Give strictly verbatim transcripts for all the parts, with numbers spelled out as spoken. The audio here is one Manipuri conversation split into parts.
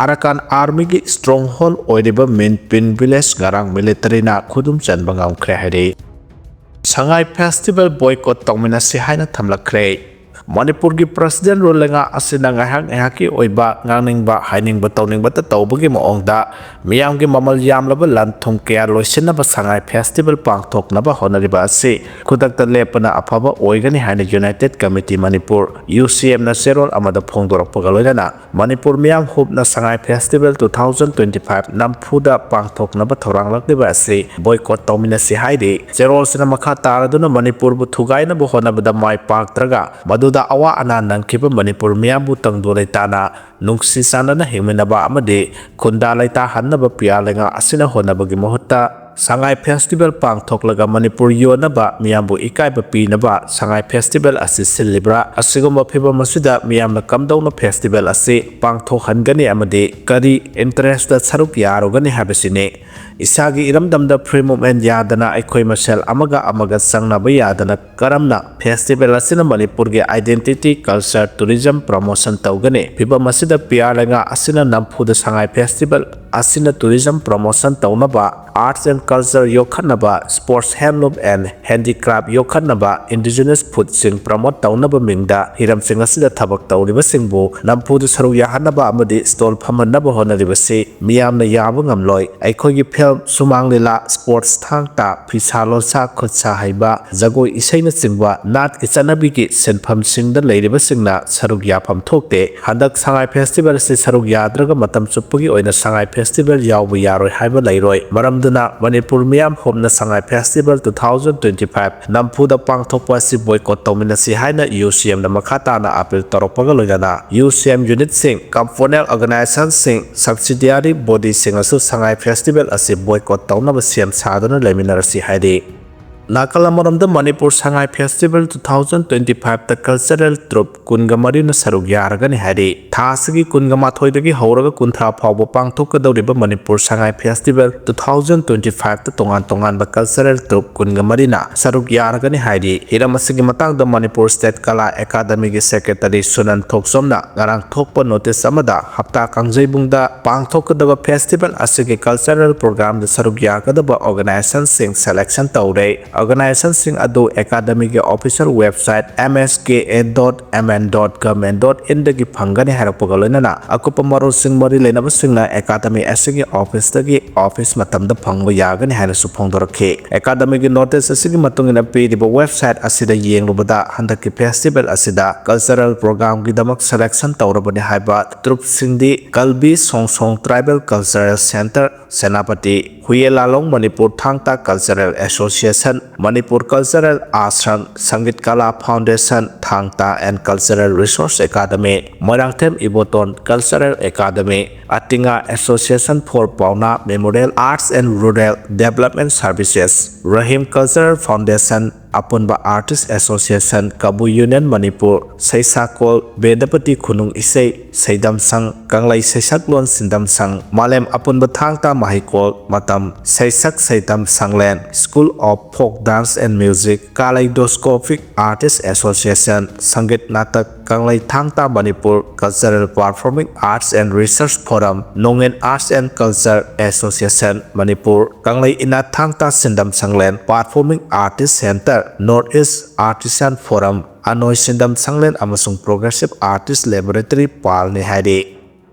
ꯑꯔꯥꯀꯥꯟ ꯑꯥꯔꯃꯤꯒꯤ ꯁ꯭ꯇ꯭ꯔꯣꯡ ꯍꯣꯜ ꯑꯣꯏꯔꯤꯕ ꯃꯤꯟꯄꯤꯟ ꯚꯤꯂꯦꯖ ꯉꯔꯥꯡ ꯃꯤꯂꯤꯇꯔꯤꯅ ꯈꯨꯗꯨꯝ ꯆꯟꯕ ꯉꯝꯈ꯭ꯔꯦ ꯍꯥꯏꯔꯤ꯫ ꯁꯉꯥꯏ ꯐꯦꯁꯇꯤꯚꯦꯜ ꯕꯣꯏꯀꯣꯠ ꯇꯧꯃꯤꯟꯅꯁꯤ ꯍꯥꯏꯅ ꯊꯝꯂꯛꯈ꯭ꯔꯦ꯫ ꯃꯅꯤꯄꯨꯔꯒꯤ ꯄ꯭ꯔꯁꯤꯗꯦꯟ ꯔꯨꯜ ꯂꯩꯉꯥꯛ ꯑꯁꯤꯅ ꯉꯥꯏꯍꯥꯛ ꯉꯥꯏꯍꯥꯛꯀꯤ ꯑꯣꯏꯕ ꯉꯥꯡꯅꯤꯡꯕ ꯍꯥꯏꯅꯤꯡꯕ ꯇꯧꯅꯤꯡꯕꯇ ꯇꯧꯕꯒꯤ ꯃꯑꯣꯡꯗ ꯃꯤꯌꯥꯝꯒꯤ ꯃꯃꯜ ꯌꯥꯝꯂꯕ ꯂꯟ ꯊꯨꯝ ꯀꯌꯥ ꯂꯣꯏꯁꯤꯟꯅꯕ ꯁꯉꯥꯏ ꯐꯦꯁꯇꯤꯚꯦꯜ ꯄꯥꯡꯊꯣꯛꯅꯕ ꯍꯣꯠꯅꯔꯤꯕ ꯑꯁꯤ ꯈꯨꯗꯛꯇ ꯂꯦꯞꯄꯅ ꯑꯐꯕ ꯑꯣꯏꯒꯅꯤ ꯍꯥꯏꯅ ꯌꯨꯅꯥꯏꯇꯦꯗ ꯀꯃꯤꯇꯤ ꯃꯅꯤꯄꯨꯔ, ꯌꯨ ꯁꯤ ꯑꯦꯝꯅ ꯆꯦꯔꯣꯜ ꯑꯃꯗ ꯐꯣꯡꯗꯣꯔꯛꯄꯒ ꯂꯣꯏꯅꯅ ꯃꯅꯤꯄꯨꯔ ꯃꯤꯌꯥꯝ ꯍꯨꯞꯅ ꯁꯉꯥꯏ festival two thousand twenty five ꯅꯝꯐꯨꯗ ꯄꯥꯡꯊꯣꯛꯅꯕ ꯊꯧꯔꯥꯡꯂꯛꯂꯤꯕ ꯑꯁꯤ ꯕꯣꯏꯀꯣꯠ ꯇꯧꯃꯤꯟꯅꯁꯤ ꯍꯥꯏꯔꯤ꯫ ꯆꯦꯔꯣꯜꯁꯤꯅ ꯃꯈꯥ ꯇꯥꯔꯗꯨꯅ ꯃꯅꯤꯄꯨꯔꯕꯨ ꯊꯨꯒꯥꯏꯅꯕ ꯍꯣꯠꯅꯕꯗ ꯃꯥꯏ ꯄꯥꯛꯇ꯭ꯔꯒ ꯃꯗꯨꯗ ꯑꯋꯥ ꯑꯅꯥ ꯅꯪꯈꯤꯕ ꯃꯅꯤꯄꯨꯔ ꯃꯤꯌꯥꯝꯕꯨ ꯇꯪꯗꯨ ꯂꯩꯇꯥꯅ ꯅꯨꯡꯁꯤ ꯆꯥꯟꯅꯅ ꯍꯤꯡꯃꯤꯟꯅꯕ ꯑꯃꯗꯤ ꯈꯨꯟꯗꯥ ꯂꯩꯇꯥꯍꯟꯅꯕ ꯄꯤꯌꯥꯔ ꯂꯩꯉꯥꯛ ꯑꯁꯤꯅ ꯍꯣꯠꯅꯕꯒꯤ ꯃꯍꯨꯠꯇ ꯁꯉꯥꯏ ꯐꯦꯁꯇꯤꯚꯦꯜ ꯄꯥꯡꯊꯣꯛꯂꯒ ꯃꯅꯤꯄꯨꯔ ꯌꯣꯟꯅꯕ, ꯃꯤꯌꯥꯝꯕꯨ ꯏꯀꯥꯏꯕ ꯄꯤꯅꯕ ꯁꯉꯥꯏ ꯐꯦꯁꯇꯤꯚꯦꯜ ꯑꯁꯤ ꯁꯤꯜꯂꯤꯕ꯭ꯔꯥ? ꯑꯁꯤꯒꯨꯝꯕ ꯐꯤꯚꯝ ꯑꯁꯤꯗ ꯃꯤꯌꯥꯝꯅ ꯀꯝꯗꯧꯅ ꯐꯦꯁꯇꯤꯚꯦꯜ ꯑꯁꯤ ꯄꯥꯡꯊꯣꯛꯍꯟꯒꯅꯤ ꯑꯃꯗꯤ ꯀꯔꯤ ꯏꯟꯇꯔꯦꯁꯇ ꯁꯔꯨꯛ ꯌꯥꯔꯨꯒꯅꯤ ꯍꯥꯏꯕꯁꯤꯅꯤ꯫ ꯏꯁꯥꯒꯤ ꯏꯔꯝꯗꯝꯗ ꯐ꯭ꯔꯤ ꯃꯨꯚꯃꯦꯟ ꯌꯥꯗꯅ, ꯑꯩꯈꯣꯏ ꯃꯁꯦꯜ ꯑꯃꯒ ꯑꯃꯒ ꯆꯪꯅꯕ ꯌꯥꯗꯅ ꯀꯔꯝꯅ ꯐꯦꯁꯇꯤꯚꯦꯜ ꯑꯁꯤꯅ ꯃꯅꯤꯄꯨꯔꯒꯤ identity, culture, tourism promotion ꯇꯧꯒꯅꯤ? ꯐꯤꯚꯝ ꯑꯁꯤꯗ ꯄꯤꯌꯥꯔ ꯂꯩꯉꯥꯛ ꯑꯁꯤꯅ ꯅꯝꯐꯨꯗ ꯁꯉꯥꯏ ꯐꯦꯁꯇꯤꯚꯦꯜ ꯑꯁꯤꯅ tourism promotion ꯇꯧꯅꯕ, arts and culture ꯌꯣꯛꯈꯠꯅꯕ, sports, handloom and handicraft ꯌꯣꯛꯈꯠꯅꯕ, indigenous foodꯁꯤꯡ promote ꯇꯧꯅꯕ ꯃꯤꯡꯗ ꯍꯤꯔꯝꯁꯤꯡ ꯑꯁꯤꯗ ꯊꯕꯛ ꯇꯧꯔꯤꯕꯁꯤꯡꯕꯨ ꯅꯝꯐꯨꯗ ꯁꯔꯨꯛ ꯌꯥꯍꯟꯅꯕ ꯑꯃꯗꯤ stall ꯐꯝꯍꯟꯅꯕ ꯍꯣꯠꯅꯔꯤꯕꯁꯤ ꯃꯤꯌꯥꯝꯅ ꯌꯥꯕ ꯉꯝꯂꯣꯏ꯫ ꯑꯩꯈꯣꯏꯒꯤ film, ꯁꯨꯃꯥꯡ ꯂꯤꯂꯥ, sports, ꯊꯥꯡ ꯇꯥ, ꯐꯤꯁꯥ ꯂꯣꯟꯁꯥ, ꯈꯨꯠ ꯁꯥ ꯍꯩꯕ, ꯖꯒꯣꯏ ꯏꯁꯩꯅꯆꯤꯡꯕ ꯅꯥꯠꯀꯤ ꯆꯠꯅꯕꯤꯒꯤ ꯁꯤꯟꯐꯝꯁꯤꯡꯗ ꯂꯩꯔꯤꯕꯁꯤꯡꯅ ꯁꯔꯨꯛ ꯌꯥꯐꯝ ꯊꯣꯛꯇꯦ꯫ ꯍꯟꯗꯛ ꯁꯉꯥꯏ ꯐꯦꯁꯇꯤꯚꯦꯜ ꯑꯁꯤ ꯁꯔꯨꯛ ꯌꯥꯗ꯭ꯔꯒ ꯃꯇꯝ ꯆꯨꯞꯄꯒꯤ ꯑꯣꯏꯅ ꯁꯉꯥꯏ ꯐꯦꯁꯇꯤꯚꯦꯜ ꯌꯥꯎꯕ ꯌꯥꯔꯣꯏ ꯍꯥꯏꯕ ꯂꯩꯔꯣꯏ꯫ ꯃꯔꯝꯗꯨꯅ ꯃꯅꯤꯄꯨꯔ ꯃꯤꯌꯥꯝ ꯍꯨꯞꯅ ꯁꯉꯥꯏ festival two thousand twenty five ꯅꯝꯐꯨꯗ ꯄꯥꯡꯊꯣꯛꯄ ꯑꯁꯤ ꯕꯣꯏꯀꯣꯠ ꯇꯧꯃꯤꯟꯅꯁꯤ ꯍꯥꯏꯅ ꯌꯨ ꯁꯤ ꯑꯦꯝꯅ ꯃꯈꯥ ꯇꯥꯅ ꯑꯥꯄꯤꯜ ꯇꯧꯔꯛꯄꯒ ꯂꯣꯏꯅꯅ ꯌꯨ ꯁꯤ ꯑꯦꯝ ꯌꯨꯅꯤꯠꯁꯤꯡ, component organizationꯁꯤꯡ, subsidiary bodyꯁꯤꯡꯅꯁꯨ ꯁꯉꯥꯏ ꯐꯦꯁꯇꯤꯚꯦꯜ ꯑꯁꯤ ꯕꯣꯏꯀꯣꯠ ꯇꯧꯅꯕ ꯁꯦꯝ ꯁꯥꯗꯨꯅ ꯂꯩꯃꯤꯟꯅꯔꯁꯤ ꯍꯥꯏꯔꯤ꯫ ꯅꯥꯀꯜ ꯑꯃꯔꯣꯝꯗ, Manipur Sangai festival two thousand twenty ꯐꯥꯏꯚꯇ ꯀꯜꯆꯔꯦꯜ ꯇ꯭ꯔꯨꯞ ꯀꯨꯟꯒ ꯃꯔꯤꯅ ꯁꯔꯨꯛ ꯌꯥꯔꯒꯅꯤ ꯍꯥꯏꯔꯤ꯫ ꯊꯥ ꯑꯁꯤꯒꯤ ꯀꯨꯟꯒ ꯃꯥꯊꯣꯏꯗꯒꯤ ꯍꯧꯔꯒ ꯀꯨꯟꯊ꯭ꯔꯥ ꯐꯥꯎꯕ ꯄꯥꯡꯊꯣꯛꯀꯗꯧꯔꯤꯕ Manipur Sangai festival two thousand twenty ꯐꯥꯏꯚꯇ ꯇꯣꯉꯥꯟ ꯇꯣꯉꯥꯟꯕ ꯀꯜꯆꯔꯦꯜ ꯇ꯭ꯔꯨꯞ ꯀꯨꯟꯒ ꯃꯔꯤꯅ ꯁꯔꯨꯛ ꯌꯥꯔꯒꯅꯤ ꯍꯥꯏꯔꯤ꯫ ꯍꯤꯔꯝ ꯑꯁꯤꯒꯤ ꯃꯇꯥꯡꯗ ꯃꯅꯤꯄꯨꯔ ꯁ꯭ꯇꯦꯠ ꯀꯂꯥ ꯑꯦꯀꯥꯗꯃꯤꯒꯤ ꯁꯦꯀ꯭ꯔꯦꯇꯔꯤ ꯁꯨꯅꯟ ꯊꯣꯛꯆꯣꯝꯅ ꯉꯔꯥꯡ ꯊꯣꯛꯄ ꯅꯣꯇꯤꯁ ꯑꯃꯗ ꯍꯞꯇꯥ ꯀꯥꯡꯖꯩꯕꯨꯡꯗ ꯄꯥꯡꯊꯣꯛꯀꯗꯕ ꯐꯦꯁꯇꯤꯚꯦꯜ ꯑꯁꯤꯒꯤ ꯀꯜꯆꯔꯦꯜ ꯄ꯭ꯔꯣꯒ꯭ꯔꯥꯝꯗ ꯁꯔꯨꯛ ꯌꯥꯒꯗꯕ ꯑꯣꯔꯒꯅꯥꯏꯖꯦꯁꯟꯁꯤꯡ ꯁꯦꯂꯦꯛꯁꯟ ꯇꯧꯔꯦ꯫ ꯑꯣꯔꯒꯅꯥꯏꯖꯦꯁꯟꯁꯤꯡ ꯑꯗꯨ ꯑꯦꯀꯥꯗꯃꯤꯒꯤ official website M S K A dot M N dot government dot in ꯗꯒꯤ ꯐꯪꯒꯅꯤ ꯍꯥꯏꯔꯛꯄꯒ ꯂꯣꯏꯅꯅ, ꯑꯀꯨꯞꯄ ꯃꯔꯣꯜꯁꯤꯡ ꯃꯔꯤ ꯂꯩꯅꯕꯁꯤꯡꯅ ꯑꯦꯀꯥꯗꯃꯤ ꯑꯁꯤꯒꯤ ꯑꯣꯐꯤꯁꯇꯒꯤ ꯑꯣꯐꯤꯁ ꯃꯇꯝꯗ ꯐꯪꯕ ꯌꯥꯒꯅꯤ ꯍꯥꯏꯅꯁꯨ ꯐꯣꯡꯗꯣꯔꯛꯈꯤ꯫ ꯑꯦꯀꯥꯗꯃꯤꯒꯤ ꯅꯣꯇꯤꯁ ꯑꯁꯤꯒꯤ ꯃꯇꯨꯡ ꯏꯟꯅ, ꯄꯤꯔꯤꯕ ꯋꯦꯕꯁꯥꯏꯠ ꯑꯁꯤꯗ ꯌꯦꯡꯂꯨꯕꯗ, ꯍꯟꯗꯛꯀꯤ ꯐꯦꯁꯇꯤꯚꯦꯜ ꯑꯁꯤꯗ ꯀꯜꯆꯔꯦꯜ ꯄ꯭ꯔꯣꯒ꯭ꯔꯥꯝꯒꯤꯗꯃꯛ ꯁꯦꯂꯦꯛꯁꯟ ꯇꯧꯔꯕꯅꯤ ꯍꯥꯏꯕ ꯇ꯭ꯔꯨꯞꯁꯤꯡꯗꯤ Kalbi Songsong tribal cultural centre, Senapati, Huyel Lalong Manipur Thang Ta cultural association, Manipur cultural Ashram, Sangeet Kala foundation, Thang Ta and Cultural Resource Academy, Moirangthem Ibotom cultural academy, Atinga Association for Pauna Memorial Arts and Rural Development Services, Rahim cultural foundation, ꯑꯄꯨꯟꯕ artists association, Kabui union Manipur, Seisakol, Bedapati ꯈꯨꯅꯨꯡ ꯏꯁꯩ ꯁꯩꯗꯝ ꯁꯪ, ꯀꯪꯂꯩ ꯁꯩꯁꯛꯂꯣꯟ ꯁꯤꯟꯗꯝ ꯁꯪ, ꯃꯥꯂꯦꯝ ꯑꯄꯨꯟꯕ ꯊꯥꯡ ꯇꯥ ꯃꯍꯩꯀꯣꯜ, ꯃꯇꯝ ꯁꯩꯁꯛ ꯁꯩꯗꯝ ꯁꯪꯂꯦꯟ, School of Folk Dance and Music, Kaleidoscopic Artist Association, Sangeet Natak, ꯀꯪꯂꯩ ꯊꯥꯡ ꯇꯥ Manipur, Cultural Performing Arts and Research Forum, ꯅꯣꯡꯉꯦꯟ Arts and Culture Association Manipur, ꯀꯪꯂꯩ ꯏꯅꯥꯠ ꯊꯥꯡ ꯇꯥ ꯁꯤꯟꯗꯝ ꯁꯪꯂꯦꯟ, Performing Artist Centre, North East Artisan Forum, ꯑꯅꯣꯏ ꯁꯤꯟꯗꯝ ꯁꯪꯂꯦꯟ ꯑꯃꯁꯨꯡ Progressive Artist Laboratory ꯄꯥꯜꯅꯤ ꯍꯥꯏꯔꯤ꯫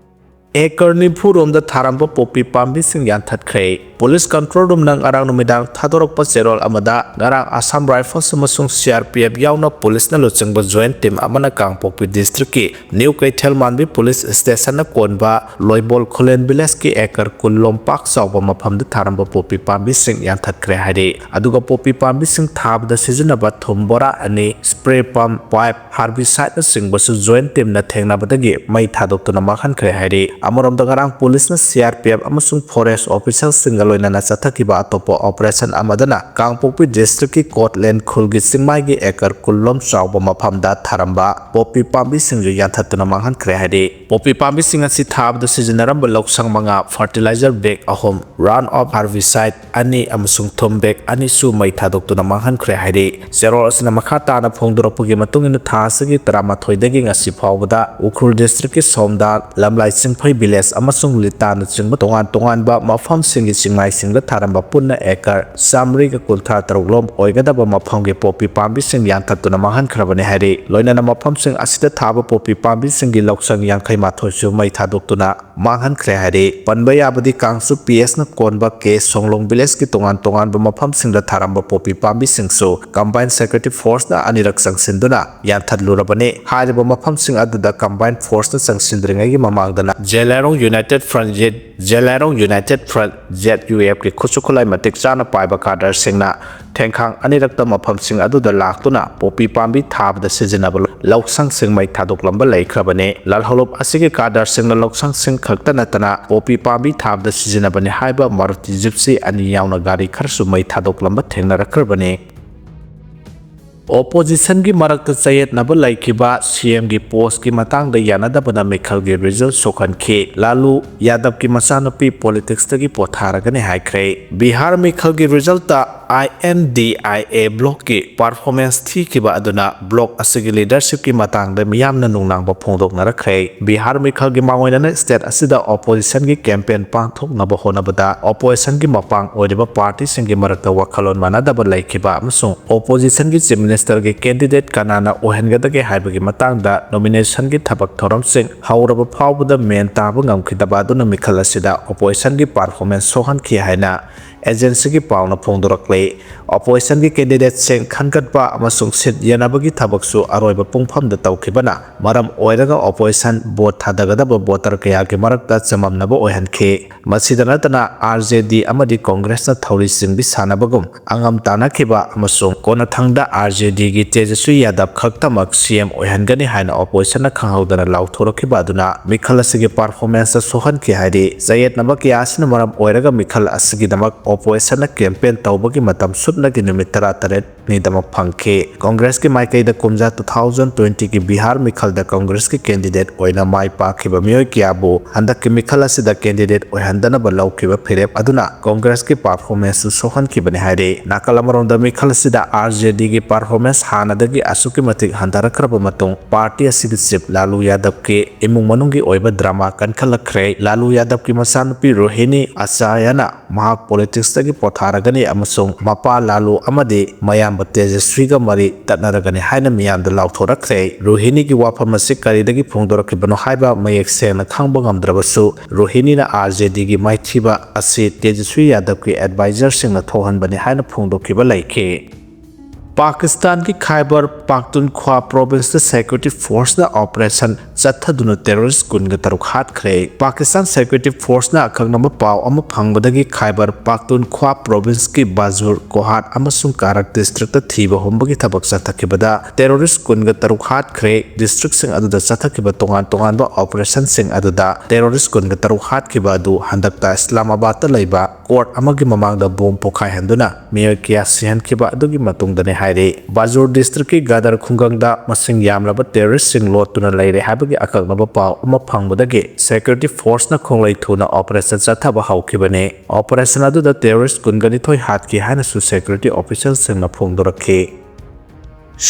ꯑꯦꯀꯔ ꯅꯤꯐꯨ ꯔꯣꯝꯗ ꯊꯥꯔꯝꯕ ꯄꯣꯄꯤ ꯄꯥꯝꯕꯤꯁꯤꯡ ꯌꯥꯟꯊꯠꯈ꯭ꯔꯦ꯫ ꯄꯨꯂꯤꯁ ꯀꯟꯇ꯭ꯔꯣꯜ ꯔꯨꯝꯅ ꯉꯔꯥꯡ ꯅꯨꯃꯤꯗꯥꯡ ꯊꯥꯗꯣꯔꯛꯄ ꯆꯦꯔꯣꯜ ꯑꯃꯗ, ꯉꯔꯥꯡ ꯑꯁꯥꯝ ꯔꯥꯏꯐꯜꯁ ꯑꯃꯁꯨꯡ C R P F ꯌꯥꯎꯅ ꯄꯨꯂꯤꯁꯅ ꯂꯨꯆꯤꯡꯕ ꯖꯣꯏꯟꯠ ꯇꯤꯝ ꯑꯃꯅ ꯀꯥꯡꯄꯣꯛꯄꯤ ꯗꯤꯁꯇ꯭ꯔꯤꯛꯀꯤ ꯅ꯭ꯌꯨ ꯀꯩꯊꯦꯜ ꯃꯥꯟꯕꯤ ꯄꯨꯂꯤꯁ ꯁ꯭ꯇꯦꯁꯟꯅ ꯀꯣꯟꯕ ꯂꯣꯏꯕꯣꯜ ꯈꯨꯂꯦꯟ ꯚꯤꯂꯦꯖꯀꯤ ꯑꯦꯀꯔ ꯀꯨꯟ ꯂꯣꯝ ꯄꯥꯛ ꯆꯥꯎꯕ ꯃꯐꯝꯗ ꯊꯥꯔꯝꯕ ꯄꯣꯄꯤ ꯄꯥꯝꯕꯤꯁꯤꯡ ꯌꯥꯟꯊꯠꯈ꯭ꯔꯦ ꯍꯥꯏꯔꯤ꯫ ꯑꯗꯨꯒ ꯄꯣꯄꯤ ꯄꯥꯝꯕꯤꯁꯤꯡ ꯊꯥꯕꯗ ꯁꯤꯖꯤꯟꯅꯕ ꯊꯨꯝ ꯕꯣꯔꯥ ꯑꯅꯤ, ꯁ꯭ꯄ꯭ꯔꯦ ꯄꯝ, ꯄꯥꯏꯞ, ꯍꯥꯔꯕꯤꯁꯥꯏꯠꯅꯆꯤꯡꯕꯁꯨ ꯖꯣꯏꯟꯠ ꯇꯤꯝꯅ ꯊꯦꯡꯅꯕꯗꯒꯤ ꯃꯩ ꯊꯥꯗꯣꯛꯇꯨꯅ ꯃꯥꯡꯍꯟꯈ꯭ꯔꯦ ꯍꯥꯏꯔꯤ꯫ ꯑꯃꯔꯣꯝꯗ, ꯉꯔꯥꯡ ꯄꯨꯂꯤꯁꯅ C R P F ꯑꯃꯁꯨꯡ ꯐꯣꯔꯦꯁ꯭ꯠ ꯑꯣꯐꯤꯁꯔꯁꯤꯡꯒ ꯂꯣꯏꯅꯅ ꯆꯠꯊꯈꯤꯕ ꯑꯇꯣꯞꯄ operation ꯑꯃꯗꯅ ꯀꯥꯡꯄꯣꯛꯄꯤ districtꯀꯤ ꯀꯣꯠꯂꯦꯟ ꯈꯨꯜꯒꯤ ꯆꯤꯡꯃꯥꯏꯒꯤ acre ꯀꯨꯟ ꯂꯣꯝ ꯆꯥꯎꯕ ꯃꯐꯝꯗ ꯊꯥꯔꯝꯕ ꯄꯣꯄꯤ ꯄꯥꯝꯕꯤꯁꯤꯡꯁꯨ ꯌꯥꯟꯊꯠꯇꯨꯅ ꯃꯥꯡꯍꯟꯈ꯭ꯔꯦ ꯍꯥꯏꯔꯤ꯫ ꯄꯣꯄꯤ ꯄꯥꯝꯕꯤꯁꯤꯡ ꯑꯁꯤ ꯊꯥꯕꯗ ꯁꯤꯖꯤꯟꯅꯔꯝꯕ ꯂꯧꯁꯪ ꯃꯉꯥ, fertilizer bag ꯑꯍꯨꯝ, round of herbicide ꯑꯅꯤ ꯑꯃꯁꯨꯡ ꯊꯨꯝ bag ꯑꯅꯤꯁꯨ ꯃꯩ ꯊꯥꯗꯣꯛꯇꯨꯅ ꯃꯥꯡꯍꯟꯈ꯭ꯔꯦ ꯍꯥꯏꯔꯤ꯫ ꯆꯦꯔꯣꯜ ꯑꯁꯤꯅ ꯃꯈꯥ ꯇꯥꯅ ꯐꯣꯡꯗꯣꯔꯛꯄꯒꯤ ꯃꯇꯨꯡ ꯏꯟꯅ, ꯊꯥ ꯑꯁꯤꯒꯤ ꯇꯔꯥꯃꯥꯊꯣꯏꯗꯒꯤ ꯉꯁꯤ ꯐꯥꯎꯕꯗ ꯎꯈ꯭ꯔꯨꯜ districtꯀꯤ ꯁꯣꯝꯗꯥ, ꯂꯝꯂꯥꯏ ꯆꯤꯡꯐꯩ village ꯑꯃꯁꯨꯡ ꯂꯤꯇꯥꯅꯆꯤꯡꯕ ꯇꯣꯉꯥꯟ ꯇꯣꯉꯥꯟꯕ ꯃꯐꯝꯁꯤꯡꯒꯤ ꯆꯤꯡꯃꯥꯏꯁꯤꯡꯗ ꯊꯥꯔꯝꯕ ꯄꯨꯟꯅ acre ꯆꯥꯃꯔꯤꯒ ꯀꯨꯟꯊ꯭ꯔꯥ ꯇꯔꯨꯛ ꯂꯣꯝ ꯑꯣꯏꯒꯗꯕ ꯃꯐꯝꯒꯤ ꯄꯣꯄꯤ ꯄꯥꯝꯕꯤꯁꯤꯡ ꯌꯥꯟꯊꯠꯇꯨꯅ ꯃꯥꯡꯍꯟꯈ꯭ꯔꯕꯅꯤ ꯍꯥꯏꯔꯤ꯫ ꯂꯣꯏꯅꯅ ꯃꯐꯝꯁꯤꯡ ꯑꯁꯤꯗ ꯊꯥꯕ ꯄꯣꯄꯤ ꯄꯥꯝꯕꯤꯁꯤꯡꯒꯤ ꯂꯧꯁꯪ ꯌꯥꯡꯈꯩ ꯃꯥꯊꯣꯏꯁꯨ ꯃꯩ ꯊꯥꯗꯣꯛꯇꯨꯅ ꯃꯥꯡꯍꯟꯈ꯭ꯔꯦ ꯍꯥꯏꯔꯤ꯫ ꯄꯟꯕ ꯌꯥꯕꯗꯤ, ꯀꯥꯡꯆꯨꯞ PHꯅ ꯀꯣꯟꯕ ꯀꯦ ꯁꯣꯡꯂꯣꯡ villageꯀꯤ ꯇꯣꯉꯥꯟ ꯇꯣꯉꯥꯟꯕ ꯃꯐꯝꯁꯤꯡꯗ ꯊꯥꯔꯝꯕ ꯄꯣꯄꯤ ꯄꯥꯝꯕꯤꯁꯤꯡꯁꯨ Combined Security Forceꯅ ꯑꯅꯤꯔꯛ ꯆꯪꯁꯤꯟꯗꯨꯅ ꯌꯥꯟꯊꯠꯂꯨꯔꯕꯅꯤ꯫ ꯍꯥꯏꯔꯤꯕ ꯃꯐꯝꯁꯤꯡ ꯑꯗꯨꯗ Combined Forceꯅ ꯆꯪꯁꯤꯟꯗ꯭ꯔꯤꯉꯩꯒꯤ ꯃꯃꯥꯡꯗꯅ ꯖꯦꯂꯥꯏꯔꯣꯡ United Front, ꯖꯦꯂꯥꯏꯔꯣꯡ United Front, ZUFꯀꯤ ꯈꯨꯠꯁꯨ ꯈꯨꯠꯂꯥꯏ ꯃꯇꯤꯛ ꯆꯥꯅ ꯄꯥꯏꯕ cadreꯁꯤꯡꯅ ꯊꯦꯡꯈꯥꯡ ꯑꯅꯤꯔꯛꯇ ꯃꯐꯝꯁꯤꯡ ꯑꯗꯨꯗ ꯂꯥꯛꯇꯨꯅ ꯄꯣꯄꯤ ꯄꯥꯝꯕꯤ ꯊꯥꯕꯗ ꯁꯤꯖꯤꯟꯅꯕ ꯂꯧꯁꯪꯁꯤꯡ ꯃꯩ ꯊꯥꯗꯣꯛꯂꯝꯕ ꯂꯩꯈ꯭ꯔꯕꯅꯤ꯫ ꯂꯥꯜꯍꯧꯂꯨꯞ ꯑꯁꯤꯒꯤ cadreꯁꯤꯡꯅ ꯂꯧꯁꯪꯁꯤꯡ ꯈꯛꯇ ꯅꯠꯇꯅ ꯄꯣꯄꯤ ꯄꯥꯝꯕꯤ ꯊꯥꯕꯗ ꯁꯤꯖꯤꯟꯅꯕꯅꯤ ꯍꯥꯏꯕ Maruti Gypsy ꯑꯅꯤ ꯌꯥꯎꯅ ꯒꯥꯔꯤ ꯈꯔꯁꯨ ꯃꯩ ꯊꯥꯗꯣꯛꯂꯝꯕ ꯊꯦꯡꯅꯔꯛꯈ꯭ꯔꯕꯅꯤ꯫ Oppositionꯒꯤ ꯃꯔꯛꯇ ꯆꯌꯦꯠꯅꯕ ꯂꯩꯈꯤꯕ CMꯒꯤ postꯀꯤ ꯃꯇꯥꯡꯗ ꯌꯥꯅꯗꯕꯅ ꯃꯤꯈꯜꯒꯤ result ꯁꯣꯛꯍꯟꯈꯤ꯫ ꯂꯥꯂꯨ ꯌꯥꯗꯕꯀꯤ ꯃꯆꯥꯅꯨꯄꯤ politicsꯇꯒꯤ ꯄꯣꯊꯥꯔꯒꯅꯤ ꯍꯥꯏꯈ꯭ꯔꯦ꯫ ꯕꯤꯍꯥꯔ ꯃꯤꯈꯜꯒꯤ resultꯇ INDIA blockꯀꯤ performance ꯊꯤꯈꯤꯕ ꯑꯗꯨꯅ block ꯑꯁꯤꯒꯤ leadershipꯀꯤ ꯃꯇꯥꯡꯗ ꯃꯤꯌꯥꯝꯅ ꯅꯨꯡꯅꯥꯡꯕ ꯐꯣꯡꯗꯣꯛꯅꯔꯛꯈ꯭ꯔꯦ꯫ ꯕꯤꯍꯥꯔ ꯃꯤꯈꯜꯒꯤ ꯃꯥꯡꯑꯣꯏꯅꯅ state ꯑꯁꯤꯗ oppositionꯒꯤ campaign ꯄꯥꯡꯊꯣꯛꯅꯕ ꯍꯣꯠꯅꯕꯗ oppositionꯒꯤ ꯃꯄꯥꯡ ꯑꯣꯏꯔꯤꯕ partyꯁꯤꯡꯒꯤ ꯃꯔꯛꯇ ꯋꯥꯈꯜꯂꯣꯟ ꯃꯥꯟꯅꯗꯕ ꯂꯩꯈꯤꯕ ꯑꯃꯁꯨꯡ oppositionꯒꯤ chief ministerꯒꯤ candidate ꯀꯅꯥꯅ ꯑꯣꯏꯍꯟꯒꯗꯒꯦ ꯍꯥꯏꯕꯒꯤ ꯃꯇꯥꯡꯗ nominationꯒꯤ ꯊꯕꯛ ꯊꯧꯔꯝꯁꯤꯡ ꯍꯧꯔꯕ ꯐꯥꯎꯕꯗ ꯃꯦꯟ ꯇꯥꯕ ꯉꯝꯈꯤꯗꯕ ꯑꯗꯨꯅ ꯃꯤꯈꯜ ꯑꯁꯤꯗ oppositionꯒꯤ performance ꯁꯣꯛꯍꯟꯈꯤ ꯍꯥꯏꯅ agencyꯒꯤ ꯄꯥꯎꯅ ꯐꯣꯡꯗꯣꯔꯛꯂꯤ꯫ Oppositionꯒꯤ candidateꯁꯤꯡ ꯈꯟꯒꯠꯄ ꯑꯃꯁꯨꯡ seat ꯌꯦꯟꯅꯕꯒꯤ ꯊꯕꯛꯁꯨ ꯑꯔꯣꯏꯕ ꯄꯨꯡꯐꯝꯗ ꯇꯧꯈꯤꯕꯅ ꯃꯔꯝ ꯑꯣꯏꯔꯒ opposition vote ꯊꯥꯗꯒꯗꯕ voter ꯀꯌꯥꯒꯤ ꯃꯔꯛꯇ ꯆꯃꯝꯅꯕ ꯑꯣꯏꯍꯟꯈꯤ꯫ ꯃꯁꯤꯗ ꯅꯠꯇꯅ RJD ꯑꯃꯗꯤ Congressꯅ ꯊꯧꯔꯤ ꯆꯤꯡꯕꯤ ꯁꯥꯟꯅꯕꯒꯨꯝ ꯑꯉꯝ ꯇꯥꯟꯅꯈꯤꯕ ꯑꯃꯁꯨꯡ ꯀꯣꯟꯅꯊꯪꯗ RJD ꯖꯦ ꯗꯤꯒꯤ ꯇꯦꯖꯁ꯭ꯋꯤ ꯌꯥꯗꯕ ꯈꯛꯇꯃꯛ ꯁꯤ ꯑꯦꯝ ꯑꯣꯏꯍꯟꯒꯅꯤ ꯍꯥꯏꯅ ꯑꯣꯄꯣꯖꯤꯁꯟꯅ ꯈꯪꯍꯧꯗꯅ ꯂꯥꯎꯊꯣꯔꯛꯈꯤꯕ ꯑꯗꯨꯅ ꯃꯤꯈꯜ ꯑꯁꯤꯒꯤ ꯄꯔꯐꯣꯔꯃꯦꯟꯁꯇ ꯁꯣꯛꯍꯟꯈꯤ ꯍꯥꯏꯔꯤ꯫ ꯆꯌꯦꯠꯅꯕ ꯀꯌꯥ ꯑꯁꯤꯅ ꯃꯔꯝ ꯑꯣꯏꯔꯒ ꯃꯤꯈꯜ ꯑꯁꯤꯒꯤꯗꯃꯛ ꯑꯣꯄꯣꯖꯤꯁꯟꯅ ꯀꯦꯝꯄꯦꯟ ꯇꯧꯕꯒꯤ ꯃꯇꯝ ꯁꯨꯞꯅꯒꯤ ꯅꯨꯃꯤꯠ ꯇꯔꯥꯇꯔꯦꯠ ꯅꯤꯗꯃꯛ ꯐꯪꯈꯤ꯫ ꯀꯪꯒ꯭ꯔꯦꯁꯀꯤ ꯃꯥꯏꯀꯩꯗ ꯀꯨꯝꯖꯥ two thousand twenty ꯒꯤ ꯕꯤꯍꯥꯔ ꯃꯤꯈꯜꯗ ꯀꯪꯒ꯭ꯔꯦꯁꯀꯤ ꯀꯦꯟꯗꯤꯗꯦꯠ ꯑꯣꯏꯅ ꯃꯥꯏ ꯄꯥꯛꯈꯤꯕ ꯃꯤꯑꯣꯏ ꯀꯌꯥꯕꯨ ꯍꯟꯗꯛꯀꯤ ꯃꯤꯈꯜ ꯑꯁꯤꯗ ꯀꯦꯟꯗꯤꯗꯦꯠ ꯑꯣꯏꯍꯟꯗꯅꯕ ꯂꯧꯈꯤꯕ ꯐꯤꯔꯦꯞ ꯑꯗꯨꯅ ꯀꯪꯒ꯭ꯔꯦꯁꯀꯤ ꯄꯔꯐꯣꯔꯃꯦꯟꯁꯁꯨ ꯁꯣꯛꯍꯟꯈꯤꯕꯅꯤ ꯍꯥꯏꯔꯤ꯫ ꯅꯥꯀꯜ ꯑꯃꯔꯣꯝꯗ ꯃꯤꯈꯜ ꯑꯁꯤꯗ ꯑꯥꯔ ꯖꯦ ꯗꯤꯒꯤ ꯄꯔꯐꯣꯔꯃꯦꯟꯁ ꯍꯥꯟꯅꯗꯒꯤ ꯑꯁꯨꯛꯀꯤ ꯃꯇꯤꯛ ꯍꯟꯊꯔꯛꯈ꯭ꯔꯕ ꯃꯇꯨꯡ ꯄꯥꯔꯇꯤ ꯑꯁꯤꯒꯤ ꯆꯤꯞ ꯂꯥꯂꯨ ꯌꯥꯗꯕꯀꯤ ꯏꯃꯨꯡ ꯃꯅꯨꯡꯒꯤ ꯑꯣꯏꯕ ꯗ꯭ꯔꯃꯥ ꯀꯟꯈꯠꯂꯛꯈ꯭ꯔꯦ꯫ ꯂꯥꯂꯨ ꯌꯥꯗꯕꯀꯤ ꯃꯆꯥꯅꯨꯄꯤ ꯔꯣꯍꯤꯅꯤ ꯑꯆꯥꯌꯥꯅ ꯃꯍꯥꯛ ꯄꯣꯂꯤꯇꯤꯛꯁꯇꯒꯤ ꯄꯣꯊꯥꯔꯒꯅꯤ ꯑꯃꯁꯨꯡ ꯃꯄꯥ ꯂꯥꯂꯨ ꯑꯃꯗꯤ ꯃꯌꯥꯝꯕ ꯇꯦꯖꯁ꯭ꯋꯤꯒ ꯃꯔꯤ ꯇꯠꯅꯔꯒꯅꯤ ꯍꯥꯏꯅ ꯃꯤꯌꯥꯝꯗ ꯂꯥꯎꯊꯣꯔꯛꯈ꯭ꯔꯦ꯫ ꯔꯣꯍꯤꯅꯤꯒꯤ ꯋꯥꯐꯝ ꯑꯁꯤ ꯀꯔꯤꯗꯒꯤ ꯐꯣꯡꯗꯣꯔꯛꯈꯤꯕꯅꯣ ꯍꯥꯏꯕ ꯃꯌꯦꯛ ꯁꯦꯡꯅ ꯈꯪꯕ ꯉꯝꯗ꯭ꯔꯕꯁꯨ, ꯔꯣꯍꯤꯅꯤꯅ ꯑꯥꯔ ꯖꯦ ꯗꯤꯒꯤ ꯃꯥꯏꯊꯤꯕ ꯑꯁꯤ ꯇꯦꯖꯁ꯭ꯋꯤ ꯌꯥꯗꯕꯀꯤ ꯑꯦꯗꯚꯥꯏꯖꯔꯁꯤꯡꯅ ꯊꯣꯛꯍꯟꯕꯅꯤ ꯍꯥꯏꯅ ꯐꯣꯡꯗꯣꯛꯈꯤꯕ ꯂꯩꯈꯤ꯫ ꯄꯥꯀꯤꯁꯇꯥꯟꯒꯤ ꯈꯥꯏꯕꯔ ꯄꯥꯈꯇꯨꯟꯈ꯭ꯋꯥ ꯄ꯭ꯔꯣꯚꯤꯟꯁꯇ ꯁꯦꯀ꯭ꯌꯨꯔꯤꯇꯤ ꯐꯣꯔꯁꯅ ꯑꯣꯄꯔꯦꯁꯟ ꯆꯠꯊꯗꯨꯅ ꯇꯦꯔꯣꯔꯤꯁ꯭ꯠ ꯀꯨꯟꯒ ꯇꯔꯨꯛ ꯍꯥꯠꯈ꯭ꯔꯦ꯫ ꯄꯥꯀꯤꯁꯇꯥꯟ ꯁꯦꯀ꯭ꯌꯨꯔꯤꯇꯤ ꯐꯣꯔꯁꯅ ꯑꯀꯛꯅꯕ ꯄꯥꯎ ꯑꯃ ꯐꯪꯕꯗꯒꯤ ꯈꯥꯏꯕꯔ ꯄꯥꯈꯇꯨꯟꯈ꯭ꯋꯥ ꯄ꯭ꯔꯣꯚꯤꯟꯁꯀꯤ ꯕꯥꯖꯨꯔ, ꯀꯣꯍꯥꯠ ꯑꯃꯁꯨꯡ ꯀꯥꯔꯛ ꯗꯤꯁꯇ꯭ꯔꯤꯛꯇ ꯊꯤꯕ ꯍꯨꯝꯕꯒꯤ ꯊꯕꯛ ꯆꯠꯊꯈꯤꯕꯗ ꯇꯦꯔꯣꯔꯤꯁ꯭ꯠ ꯀꯨꯟꯒ ꯇꯔꯨꯛ ꯍꯥꯠꯈ꯭ꯔꯦ꯫ ꯗꯤꯁꯇ꯭ꯔꯤꯛꯁꯤꯡ ꯑꯗꯨꯗ ꯆꯠꯊꯈꯤꯕ ꯇꯣꯉꯥꯟ ꯇꯣꯉꯥꯟꯕ ꯑꯣꯄꯔꯦꯁꯟꯁꯤꯡ ꯑꯗꯨꯗ ꯇꯦꯔꯣꯔꯤꯁ꯭ꯠ ꯀꯨꯟꯒ ꯇꯔꯨꯛ ꯍꯥꯠꯈꯤꯕ ꯑꯗꯨ ꯍꯟꯗꯛꯇ ꯏꯁꯂꯥꯃꯥꯕꯥꯗꯇ ꯂꯩꯕ ꯀꯣꯔꯠ ꯑꯃꯒꯤ ꯃꯃꯥꯡꯗ ꯕꯣꯝ ꯄꯣꯈꯥꯏꯍꯟꯗꯨꯅ ꯃꯤꯑꯣꯏ ꯀꯌꯥ ꯁꯤꯍꯟꯈꯤꯕ ꯑꯗꯨꯒꯤ ꯃꯇꯨꯡꯗꯅꯤ ꯍꯥꯏꯔꯤ꯫ ꯕꯥꯖꯨꯔ ꯗꯤꯁꯇ꯭ꯔꯤꯛꯀꯤ ꯒꯗꯔ ꯈꯨꯡꯒꯪꯗ ꯃꯁꯤꯡ ꯌꯥꯝꯂꯕ ꯇꯦꯔꯣꯔꯤꯁ꯭ꯠꯁꯤꯡ ꯂꯣꯠꯇꯨꯅ ꯂꯩꯔꯦ ꯍꯥꯏꯕꯒꯤ ꯑꯀꯛꯅꯕ ꯄꯥꯎ ꯑꯃ ꯐꯪꯕꯗꯒꯤ ꯁꯦꯀ꯭ꯌꯨꯔꯤꯇꯤ ꯐꯣꯔꯁꯅ ꯈꯣꯡꯂꯩ ꯊꯨꯅ ꯑꯣꯄꯔꯦꯁꯟ ꯆꯠꯊꯕ ꯍꯧꯈꯤꯕꯅꯤ꯫ ꯑꯣꯄꯔꯦꯁꯟ ꯑꯗꯨꯗ ꯇꯦꯔꯣꯔꯤꯁ꯭ꯠ ꯀꯨꯟꯒ ꯅꯤꯊꯣꯏ ꯍꯥꯠꯈꯤ ꯍꯥꯏꯅꯁꯨ ꯁꯦꯀ꯭ꯌꯨꯔꯤꯇꯤ ꯑꯣꯐꯤꯁꯤꯌꯦꯜꯁꯤꯡꯅ ꯐꯣꯡꯗꯣꯔꯛꯈꯤ꯫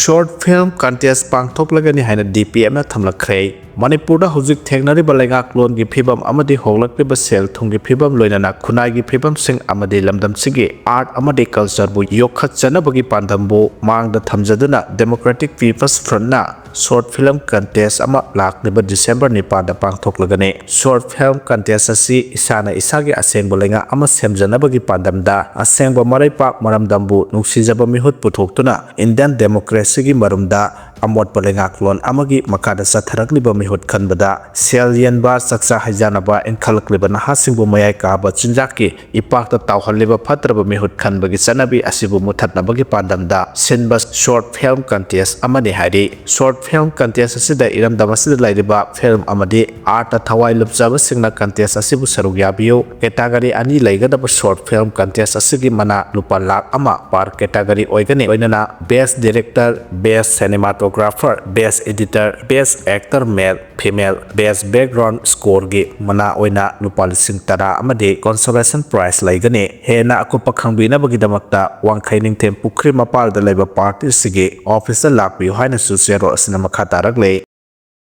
ꯁꯣꯔꯠ ꯐꯤꯜꯝ ꯀꯟꯇꯦꯁ ꯄꯥꯡꯊꯣꯛꯂꯒꯅꯤ ꯍꯥꯏꯅ ꯗꯤ ꯄꯤ ꯑꯦꯝꯅ ꯊꯝꯂꯛꯈ꯭ꯔꯦ꯫ ꯃꯅꯤꯄꯨꯔꯗ ꯍꯧꯖꯤꯛ ꯊꯦꯡꯅꯔꯤꯕ ꯂꯩꯉꯥꯛꯂꯣꯟꯒꯤ ꯐꯤꯕꯝ ꯑꯃꯗꯤ ꯍꯣꯡꯂꯛꯂꯤꯕ ꯁꯦꯜ ꯊꯨꯝꯒꯤ ꯐꯤꯕꯝ, ꯂꯣꯏꯅꯅ ꯈꯨꯟꯅꯥꯏꯒꯤ ꯐꯤꯕꯝꯁꯤꯡ ꯑꯃꯗꯤ ꯂꯝꯗꯝꯁꯤꯒꯤ ꯑꯥꯔꯠ ꯑꯃꯗꯤ ꯀꯜꯆꯔꯕꯨ ꯌꯣꯛꯈꯠꯆꯅꯕꯒꯤ ꯄꯥꯟꯗꯝꯕꯨ ꯃꯥꯡꯗ ꯊꯝꯖꯗꯨꯅ Democratic People's Frontꯅ ꯁꯣꯔꯠ ꯐꯤꯜꯝ ꯀꯟꯇꯦꯁ ꯑꯃ ꯂꯥꯛꯂꯤꯕ ꯗꯤꯁꯦꯝꯕꯔ ꯅꯤꯄꯥꯟꯗ ꯄꯥꯡꯊꯣꯛꯂꯒꯅꯤ꯫ ꯁꯣꯔꯠ ꯐꯤꯜꯝ ꯀꯟꯇꯦꯁ ꯑꯁꯤ ꯏꯁꯥꯅ ꯏꯁꯥꯒꯤ ꯑꯁꯦꯡꯕ ꯂꯩꯉꯥꯛ ꯑꯃ ꯁꯦꯝꯖꯅꯕꯒꯤ ꯄꯥꯟꯗꯝꯗ ꯑꯁꯦꯡꯕ ꯃꯔꯩꯄꯥꯛ ꯃꯔꯝꯗꯝꯕꯨ ꯅꯨꯡꯁꯤꯖꯕ ꯃꯤꯍꯨꯠ ꯄꯨꯊꯣꯛꯇꯨꯅ ꯏꯟꯗꯤꯌꯟ ꯗꯦꯃꯣꯀ꯭ꯔꯦꯁꯤꯒꯤ ꯃꯔꯨꯝꯗ ꯑꯃꯣꯠꯄ ꯂꯩꯉꯥꯛꯂꯣꯟ ꯑꯃꯒꯤ ꯃꯈꯥꯗ ꯆꯠꯊꯔꯛꯂꯤꯕ ꯃꯤꯍꯨꯠ ꯈꯟꯕꯗ ꯁꯦꯜ ꯌꯦꯟꯕ, ꯆꯥꯛꯆꯥ ꯍꯩꯖꯥꯟꯅꯕ, ꯏꯟꯈꯠꯂꯛꯂꯤꯕ ꯅꯍꯥꯁꯤꯡꯕꯨ ꯃꯌꯥꯏ ꯀꯥꯕ ꯆꯤꯟꯖꯥꯛꯀꯤ ꯏꯄꯥꯛꯇ ꯇꯥꯎꯍꯜꯂꯤꯕ ꯐꯠꯇ꯭ꯔꯕ ꯃꯤꯍꯨꯠ ꯈꯟꯕꯒꯤ ꯆꯠꯅꯕꯤ ꯑꯁꯤꯕꯨ ꯃꯨꯊꯠꯅꯕꯒꯤ ꯄꯥꯟꯗꯝꯗ ꯁꯤꯟꯕ short film contest ꯑꯃꯅꯤ ꯍꯥꯏꯔꯤ꯫ Short film contest ꯑꯁꯤꯗ ꯏꯔꯝꯗꯝ ꯑꯁꯤꯗ ꯂꯩꯔꯤꯕ film ꯑꯃꯗꯤ artꯇ ꯊꯋꯥꯏ ꯂꯨꯞꯆꯕꯁꯤꯡꯅ contest ꯑꯁꯤꯕꯨ ꯁꯔꯨꯛ ꯌꯥꯕꯤꯌꯨ꯫ Category ꯑꯅꯤ ꯂꯩꯒꯗꯕ short film contest ꯑꯁꯤꯒꯤ ꯃꯅꯥ ꯂꯨꯄꯥ ꯂꯥꯈ ꯑꯃ per category ꯑꯣꯏꯒꯅꯤ꯫ ꯂꯣꯏꯅꯅ best director, best cinematographer, best editor, best actor male, female, best background scoreꯒꯤ ꯃꯅꯥ ꯑꯣꯏꯅ ꯂꯨꯄꯥ ꯂꯤꯁꯤꯡ ꯇꯔꯥ ꯑꯃꯗꯤ consolation prize ꯂꯩꯒꯅꯤ꯫ ꯍꯦꯟꯅ ꯑꯀꯨꯞꯄ ꯈꯪꯕꯤꯅꯕꯒꯤꯗꯃꯛꯇ ꯋꯥꯡꯈꯩ ꯅꯤꯡꯊꯦꯝ ꯄꯨꯈ꯭ꯔꯤ ꯃꯄꯥꯜꯗ ꯂꯩꯕ partyꯁꯤꯒꯤ officeꯇ ꯂꯥꯛꯄꯤꯌꯨ ꯍꯥꯏꯅꯁꯨ ꯆꯦꯔꯣꯜ ꯑꯁꯤꯅ ꯃꯈꯥ ꯇꯥꯔꯛꯂꯤ꯫